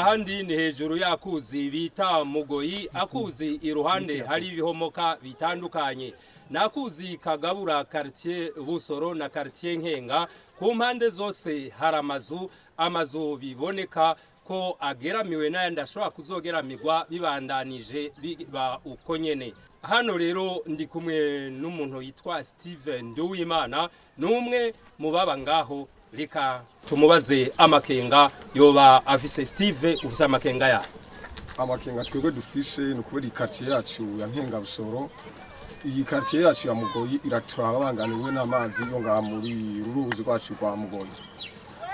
Ahandi ni hejuru y'akuzi bita Mugoyi, akuzi iruhande hari ibihomoka bitandukanye. Ni akuzi kagabura quartier Busoro na quartier Nkenga. Ku mpande zose hari amazu, amazu biboneka ko ageramiwe n'ayandi ashobora kuzogeramirwa bibandanije biba uko nyene. Hano rero ndi kumwe n'umuntu yitwa Steven Nduwimana, ni umwe mu baba ngaho. Reka tumubaze amakenga yoba afise. Steve, ufise amakenga ya? Amakenga twebwe dufise ni ukubera iyi quartier yacu ya Nkenga Busoro, iyi quartier yacu ya Mugoyi iraturabangamiwe n'amazi yo ngaha muri ruruzi rwacu rwa Mugoyi.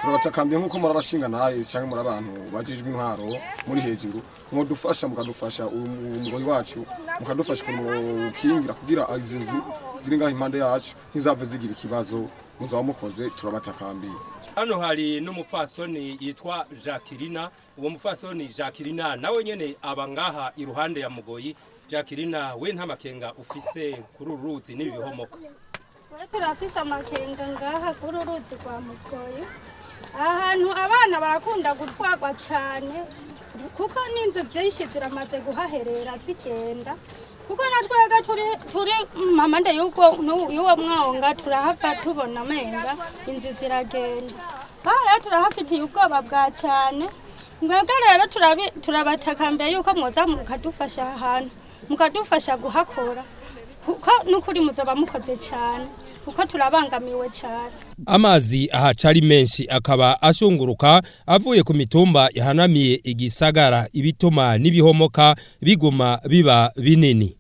Turabatakambye nk'uko murabashinga naye cyangwa muri abantu bajejwe intwaro muri hejuru, mwodufasha mukadufasha uyu mugoyi wacu, mukadufasha kumukingira kugira izi nzu ziri ngaha impande yacu ntizave zigira ikibazo. Muzaba mukoze, turabatakambiye. Hano hari n'umupfasoni yitwa Jacqueline. Uwo mupfasoni Jacqueline nawe nyene aba ngaha iruhande ya Mugoyi. Jacqueline, we nta makenga ufise kuri uru ruzi n'ibihomoka? We turafise amakenga ngaha kuri uruzi rwa Mugoyi. Ahantu abana barakunda gutwarwa cyane, kuko n'inzu zinshi ziramaze guhaherera zigenda, kuko na twebwe turi mpamande y'uwo mwonga turahava tubona amenga inzu ziragenda. Aha rero turahafitiye ubwoba bwa cyane. Mwebwe rero turabatakambye yuko mwoza mukadufasha ahantu, mukadufasha guhakora, kuko n'ukuri muzoba mukoze cyane, kuko turabangamiwe cyane. Amazi ahaca ari menshi, akaba ashunguruka avuye ku mitumba yahanamiye igisagara, ibituma n'ibihomoka biguma biba binini.